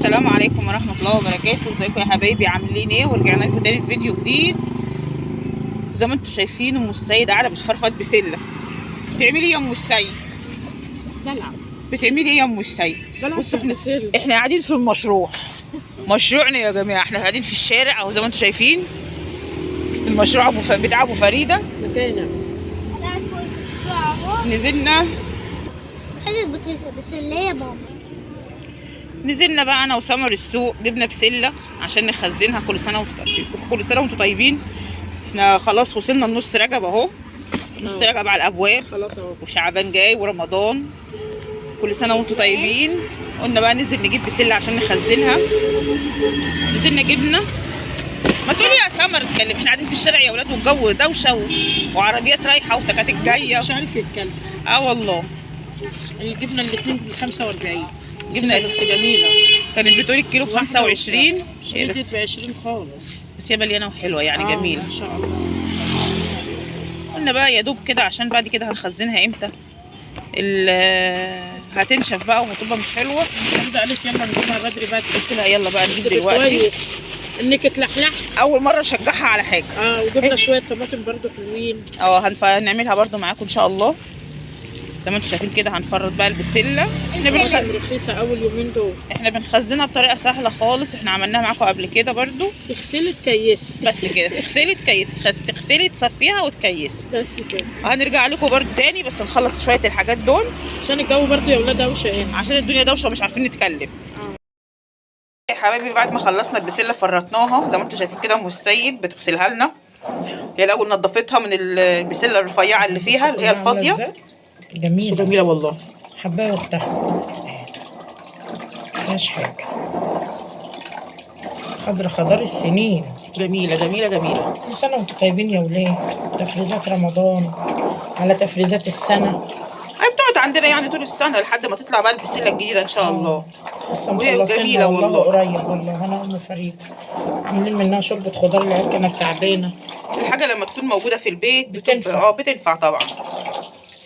السلام عليكم ورحمة الله وبركاته. ازيكم يا حبايبي، عاملين ايه؟ ورجعنا لكم تاني في فيديو جديد. زي ما انتم شايفين ام السيد قاعدة بتفرفط بسلة. بتعملي ايه يا ام السيد؟ بلعب. بتعملي ايه يا ام السيد؟ بلعب. بصوا احنا قاعدين في المشروع، مشروعنا يا جماعة. احنا قاعدين في الشارع اهو زي ما انتم شايفين، المشروع بتاع ابو فريدة. مكانك. نزلنا بسلة يا ماما. نزلنا بقى انا وسمر السوق، جبنا بسلة عشان نخزنها. كل سنة وانتم طيبين. احنا خلاص وصلنا لنص رجب اهو، نص رجب على الابواب خلاص اهو، وشعبان جاي ورمضان. كل سنة وانتم طيبين. قلنا بقى ننزل نجيب بسلة عشان نخزنها. نزلنا جبنا. ما تقولي يا سمر اتكلم، احنا قاعدين في الشارع يا اولاد والجو دوشه وعربيات رايحة وتكاتك جاية، مش عارف يتكلم. اه والله جبنا الاثنين ب 45. جبنا بس جميلة. كانت بتقولي الكيلو ب 25، بس ب 20 خالص، بس هي مليانة وحلوه يعني جميلة ان شاء الله. قلنا بقى يا دوب كده عشان بعد كده هنخزنها امتى؟ هتنشف بقى وهتبقى مش حلوة. الحمد لله. يلا نجيبها بدري بدري. قلت لها يلا بقى نجيب دلوقتي. كويس انك اتلحلحت، اول مرة اشجعها على حاجة. وجبنا شوية طماطم برده حلوين. هنعملها برده معاكم ان شاء الله. زي ما انتم شايفين كده هنفرط بقى البسله. احنا رخيصة اول يومين دول. احنا بنخزنها بطريقة سهلة خالص، احنا عملناها معاكم قبل كده برده. تغسلي تكيسي بس كده، تغسلي تغسلي تصفيها وتكيسي بس كده. هنرجع لكم برده تاني بس نخلص شوية الحاجات دول عشان الجو برده يا ولاد دوشه هنا، عشان الدنيا دوشه ومش عارفين نتكلم. يا حبايبي بعد ما خلصنا البسله فرطناها زي ما انتم شايفين كده. ام السيد بتغسلها لنا. هي الاول نضفتها من البسله الرفيعة اللي فيها اللي هي الفاضيه. جميلة جميلة والله، حبايه واختها مفيهاش حاجة، خضر خضار السنين. جميلة جميلة جميلة. كل سنة وانتم طيبين يا ولاد. تفريزات رمضان على تفريزات السنة. هي بتقعد عندنا يعني طول السنة لحد ما تطلع بقى البسله الجديدة ان شاء الله. لسه مخلصينها والله قريب والله. انا ام فريد عاملين منها شوربة خضار، العيال كانت تعبانة. الحاجة لما تكون موجودة في البيت بتنفع. بتنفع طبعا،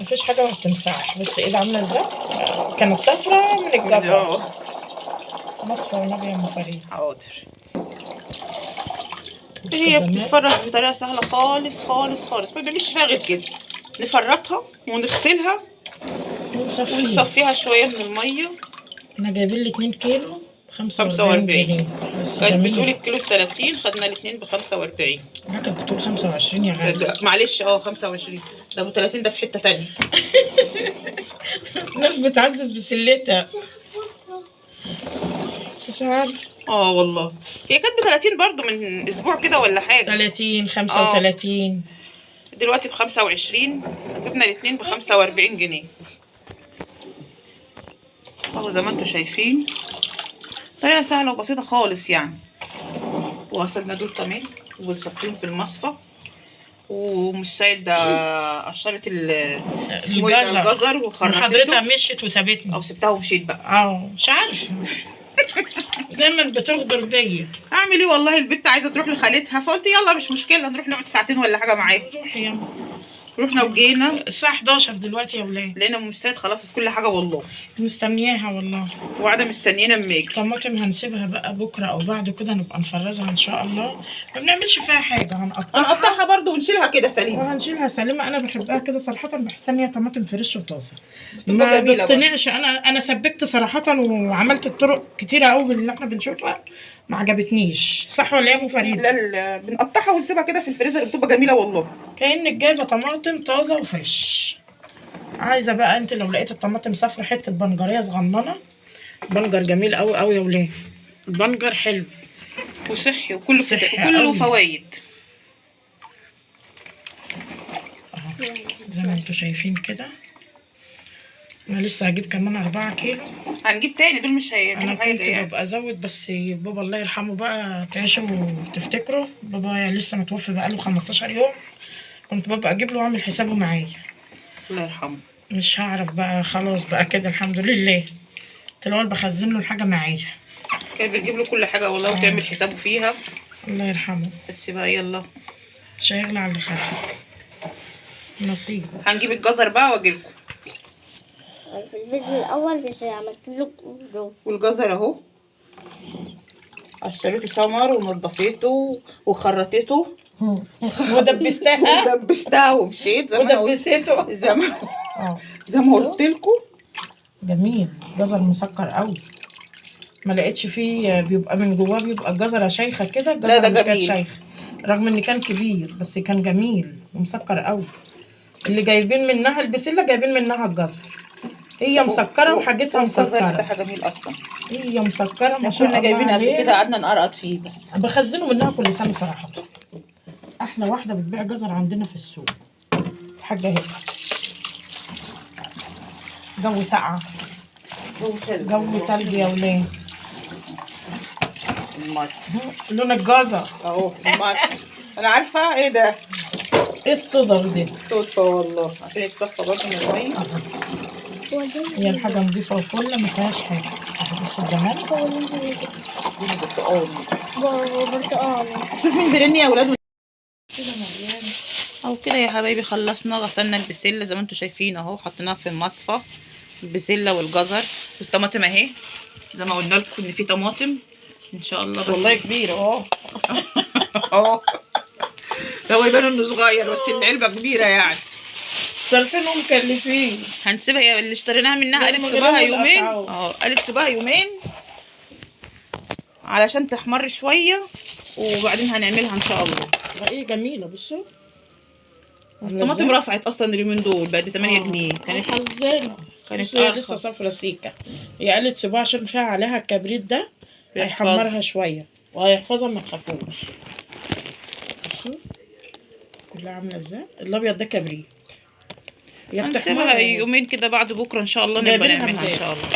مفيش حاجة ما بتنفعش. بس ايه ده عامله ازاي؟ كانت صفرة من الجزر. مصفى ونبي يا ام فريد. حاضر. هي بتتفرز بطريقة سهلة خالص خالص خالص، ما بنعملش فيها غير كده. نفرطها ونغسلها ونصفيها شوية من المية. احنا جايبين لي 2 كيلو 45 جنيه. بس كانت بتقول الكيلو ب 30، خدنا الاثنين ب 45. لا كانت بتقول 25 يا غالي. معلش 25 ده ابو 30 ده في حتة ثانية. الناس بتعزز بسلتها مش عارفه. والله هي كانت ب 30 برده من اسبوع كده ولا حاجة. 30 35 دلوقتي ب 25. جبنا الاثنين ب 45 جنيه اهو زي ما انتم شايفين. طريقه سهلة وبسيطة خالص يعني. وغسلنا دول كمان وصفيهم في المصفى. وام السيد ده قشرت اسمه ايه ده الجزر وخرطته. حضرتها مشيت وسابتني او سبتها ومشيت بقى. مش عارفه. دايما بتغدر بيا. اعمل ايه والله، البنت عايزه تروح لخالتها فقلت يلا مش مشكلة نروح نقعد ساعتين ولا حاجة معاها. روحي يلا. رحنا وجينا الساعة 11 دلوقتي يا ولاد. لقينا ام السيد خلصت كل حاجة والله. مستنياها والله، وقاعدة مستنيانا اما اجي. الطماطم هنسيبها بقى بكره او بعده كده نبقى نفرزها ان شاء الله. ما بنعملش فيها حاجة، هنقطعها برده ونشيلها كده سليمة. وهنشيلها سليمة. انا بحبها كده صراحة، بحس ان هي طماطم fresh وطازه. ما بقتنعش. انا سبكت صراحة وعملت الطرق كتيرة قوي اللي احنا بنشوفها، ما عجبتنيش. صح ولا ايه يا ام فريد؟ لا بنقطعها ونسيبها كده في الفريزر بتبقى جميلة والله. كأنك جايبه طماطم طازة و fresh. عايزه بقى انت لو لقيت الطماطم صفرا حتة بنجريه صغننه. بنجر جميل قوي قوي يا ولاد. البنجر حلو وصحي وكله كله فوايد اهو زي ما انتوا شايفين كده. انا لسه هجيب كمان 4 كيلو. هنجيب تاني دول مش هيعملوا حاجة يعني. انا كنت ببقى ازود بس بابا الله يرحمه بقى تعيشوا وتفتكروا، بابا لسه متوفي بقاله 15 يوم. كنت ببقى اجيب له واعمل حسابه معايا. الله يرحمه. مش هعرف بقى خلاص بقى كده الحمد لله. كنت الاول بخزن له الحاجة معايا. كانت بتجيب له كل حاجة والله وتعمل حسابه فيها. الله يرحمه. بس بقى يلا مش هيغلى على اللي خده نصيب. هنجيب الجزر بقى واجيلكم. في الفيديو الاول مش عملت لكم. والجزر اهو قشرته سمر ونضفته وخرطته ودبستها ودبستها ومشيت زي ما انا قلت، ودبسته. زي ما قلت لكم. جميل، جزر مسكر قوي. ما لقيتش فيه، بيبقى من جواه بيبقى الجزره شيخه كده. الجزرة لا ده مش كانت جميل. شيخه، رغم ان كان كبير بس كان جميل ومسكر قوي. اللي جايبين منها البسله جايبين منها الجزر، هي مسكره وحاجتها الجزر مسكره، بتاعها جميل اصلا. هي مسكره ما شاء كنا الله جايبين قبل عليها. كده قعدنا نقرقط فيه بس. بخزنه منها كل سنة صراحة. احلى واحدة بتبيع جزر عندنا في السوق الحاجة هبه. جو ساقعه، جو تلج يا ولاد. المصر لون الجزر اهو المصر. انا عارفه ايه ده، ايه الصدف دي؟ صدفة والله، عشان يتصفى برضه من المية. هي الحاجة نضيفه وفله ما فيهاش حاجة. بصوا الجمال. اديني برتقال، برتقال. شوف مين بيرن يا ولاد. اهو كده يا حبايبي خلصنا، غسلنا البسله زي ما انتم شايفين اهو، حطيناها في المصفى، البسله والجزر والطماطم اهي زي ما قلنا لكم ان في طماطم ان شاء الله. بس والله كبيرة اهو. اهو لو يبان انه صغير بس العلبة كبيرة يعني. صارفين ومكلفين. هنسيبها هي اللي اشتريناها منها قالت غير سيبها يومين. الأسعار. قالت سيبها يومين علشان تحمر شوية وبعدين هنعملها ان شاء الله. ايه جميلة. بصوا الطماطم رفعت اصلا اليومين دول، بقت ب 8 جنيه. كانت حزانه، كانت هي لسه ارخص. صفرة سيكه. هي قالت سيبوها عشان فيها عليها الكبريت ده بيحفظها. هيحمرها شوية وهيحفظها، ما تخافوش. بصوا كلها عامله ازاي. الابيض ده كبريت. هي هنسيبها بتحمر يومين كده، بعد بكره ان شاء الله نبقى جايبينها نعملها ان امبارح. شاء الله.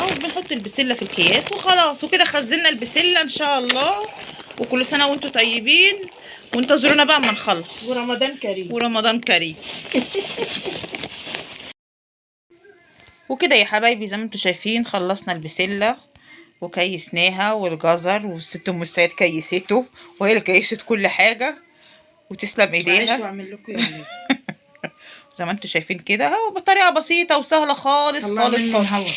اهو بنحط البسله في الكياس وخلاص، وكده خزنا البسله ان شاء الله. وكل سنة وانتم طيبين، وانتظرونا بقى اما نخلص. ورمضان كريم. ورمضان كريم. وكده يا حبايبي زي ما انتم شايفين خلصنا البسله وكيسناها، والجزر، والست ام السيد كيسته، وهي اللي كيست كل حاجة، وتسلم معلش ايديها. واعمل لكم ايه. زي ما انتم شايفين كده اهو، بطريقة بسيطة وسهلة خالص طلعنا خالص منه خالص. الهوا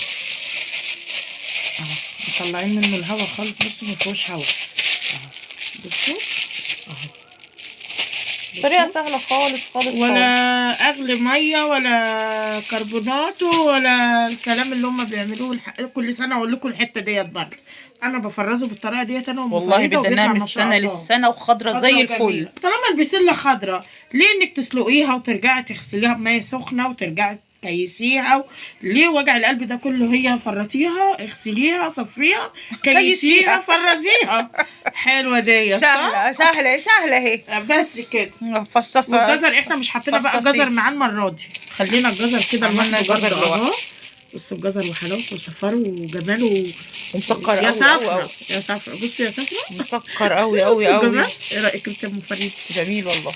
اهو، مطلعين منه الهوا خالص. بصوا ما فيهوش هوا اهو. بصوا اهو، طريقه سهلة خالص خالص ولا خالص. اغلي مية ولا كربوناتو ولا الكلام اللي هم بيعملوه كل سنة. اقول لكم الحتة ديت برضه انا بفرزه بالطريقة ديت انا والله ومفرده، بدناها وبيطلع من ما شاء السنة الله. للسنة وخضره خضرة زي وجميلة. الفل. طالما البسله خضرة ليه انك تسلقيها وترجعي تغسليها بميه سخنة وترجعي تكيسيها؟ ليه وجع القلب ده كله؟ هي فرطيها، اغسليها، صفيها، كيسيها، كيسيها. فرزيها. حلوة ديت صح؟ سهلة سهلة سهلة اهي. بس كده. فصفه. والجزر احنا مش حاطين بقى فصصيه. جزر معاه المرة دي، خلينا الجزر كده عملنا لوحده الجزر برضه لوحده. اهو. بصوا الجزر وحلاوته وصفاره وجماله. ومسكر يا قوي قوي سفرة قوي. يا سفرة، بصي يا سفرة، مسكر قوي قوي بصوا قوي. الجمال. ايه رايك انت يا ام فريد؟ جميل والله.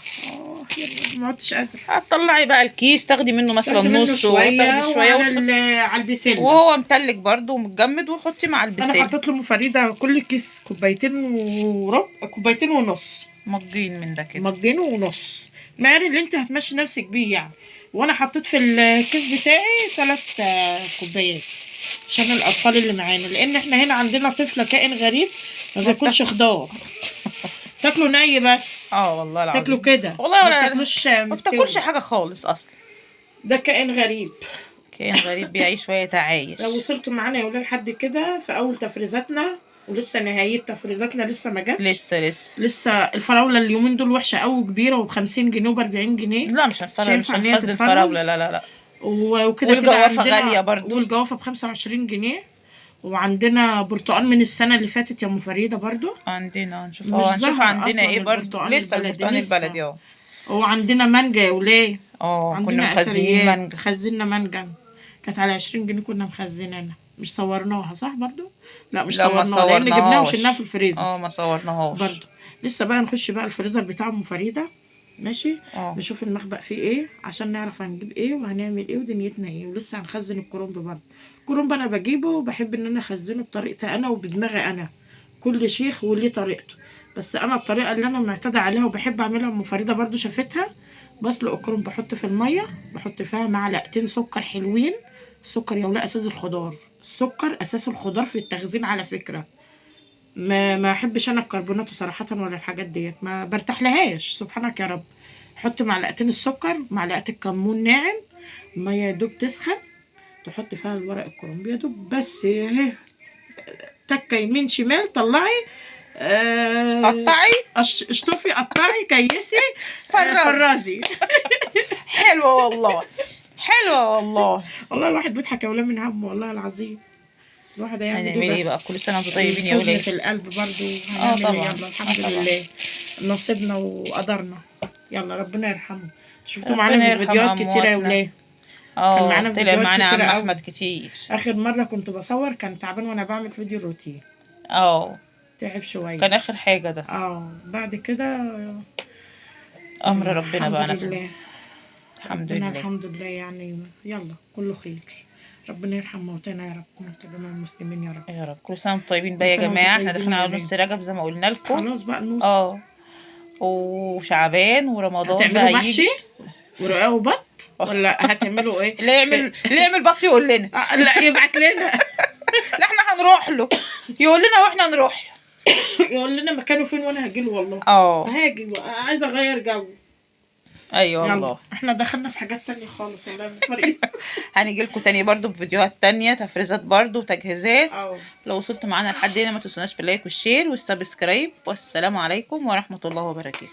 يلا، ما عدتش قادرة. هتطلعي بقى الكيس تاخدي منه مثلا تاخدي منه نص، شوية وتاخدي شوية وعلى على البسله، وهو متلج برده ومتجمد، وحطي مع انا البسله. حطيت له فريدة كل كيس كوبايتين وربع، كوبايتين ونص، مجين من ده كده، مجين ونص، معيار اللي انت هتمشي نفسك بيه يعني. وانا حطيت في الكيس بتاعي 3 كوبايات عشان الاطفال اللي معانا، لان احنا هنا عندنا طفله كائن غريب ما بياكلش خضار، تاكله ني بس. والله العظيم تاكله كده والله، ما ولا تاكلوش ما مستوي. بتاكلش حاجة خالص اصلا. ده كائن غريب. كائن غريب بيعيش ويتعايش. لو وصلتوا معانا يا ولاد لحد كده في اول تفريزاتنا، ولسه نهاية تفريزاتنا لسه ما جاتش. لسه لسه الفراوله اليومين دول وحشة قوي، كبيرة وب 50 جنيه وب 40 جنيه. لا مش هنفرز، مش مش هينفع إن هي هنخزن تتفرز. فراوله. لا لا لا. وكده كده والجوافة عندنا غالية برضو. والجوافه ب 25 جنيه. وعندنا برتقال من السنة اللي فاتت يا ام فريدة برضو. عندنا هنشوف، مش هنشوف ظاهر عندنا أصلاً ايه برضو. البرتقال لسه البلدي، البرتقال لسه. البلدي اهو. وعندنا مانجا يا ولاد. كنا عندنا مخزنين أثريات. مانجا. خزنا مانجا كانت على 20 جنيه، كنا مخزنينها. مش صورناها صح برضو؟ لا مش لا ما صورناها لان جبناها صورناهاش. وشلناها في الفريزر. ما صورناهاش برضو لسه بقى نخش بقى الفريزر بتاع ام فريدة. ماشي. نشوف المخبأ فيه ايه عشان نعرف هنجيب ايه وهنعمل ايه ودنيتنا ايه. ولسه هنخزن الكرنب برضه. الكرنب انا بجيبه وبحب ان انا اخزنه بطريقتي انا وبدماغي انا، كل شيخ وليه طريقته، بس انا الطريقة اللي انا معتادة عليها وبحب اعملها ام فريدة برضو شافتها. بسلق الكرنب، بحط في المية، بحط فيها معلقتين سكر حلوين. السكر يا ولاد اساس الخضار، السكر اساس الخضار في التخزين على فكرة. ما احبش انا الكربونات صراحة ولا الحاجات ديت، ما برتاح لهاش. سبحانك يا رب. حط معلقتين السكر، معلقه الكمون ناعم، المية يا دوب تسخن، تحط فيها الورق الكرنب يا دوب بس اهي، تكه يمين شمال، طلعي قطعي، اشطفي، قطعي، كيسي، فرزي. حلوة والله، حلوة والله. والله الواحد بيضحك يا ولاد من همه، والله العظيم. الواحد هيعمل هنعمل ايه بقى؟ كل سنة وانتم طيبين يا ولاد. في القلب برضو هنعمل طبعا. يلا الحمد لله نصيبنا وقدرنا. يلا ربنا يرحمه. شفتوا معانا في فيديوهات كتيرة يا ولاد. كان معانا طلع معانا عم احمد كتير. اخر مرة كنت بصور كان تعبان وانا بعمل فيديو روتين. تعب شوية، كان اخر حاجة ده. بعد كده امر ربنا بقى نفذ. الحمد لله، الحمد لله يعني. يلا كله خير، ربنا يرحم موتانا يا رب، موتى جميع المسلمين يا رب. يا رب. كل سنة وانتم طيبين بقى يا جماعة. احنا داخلين على نص رجب زي ما قلنا لكم، خلاص بقى الموسم. وشعبان ورمضان بقى. هتعملوا محشي ورقاق وبط ولا هتعملوا ايه؟ اللي يعمل بط يقول لنا. لا يبعت لنا. لا احنا هنروح له، يقول لنا واحنا نروح له. يقول لنا مكانه فين وانا هاجي له والله. هاجي، عايزه اغير جو. ايوه والله. احنا دخلنا في حاجات تانية خالص والله. هنيجي لكم تاني برضو بفيديوهات تانية، تفريزات برضو وتجهيزات. لو وصلتوا معانا لحد هنا ما تنسوناش في ال like وال share وال subscribe. والسلام عليكم ورحمة الله وبركاته.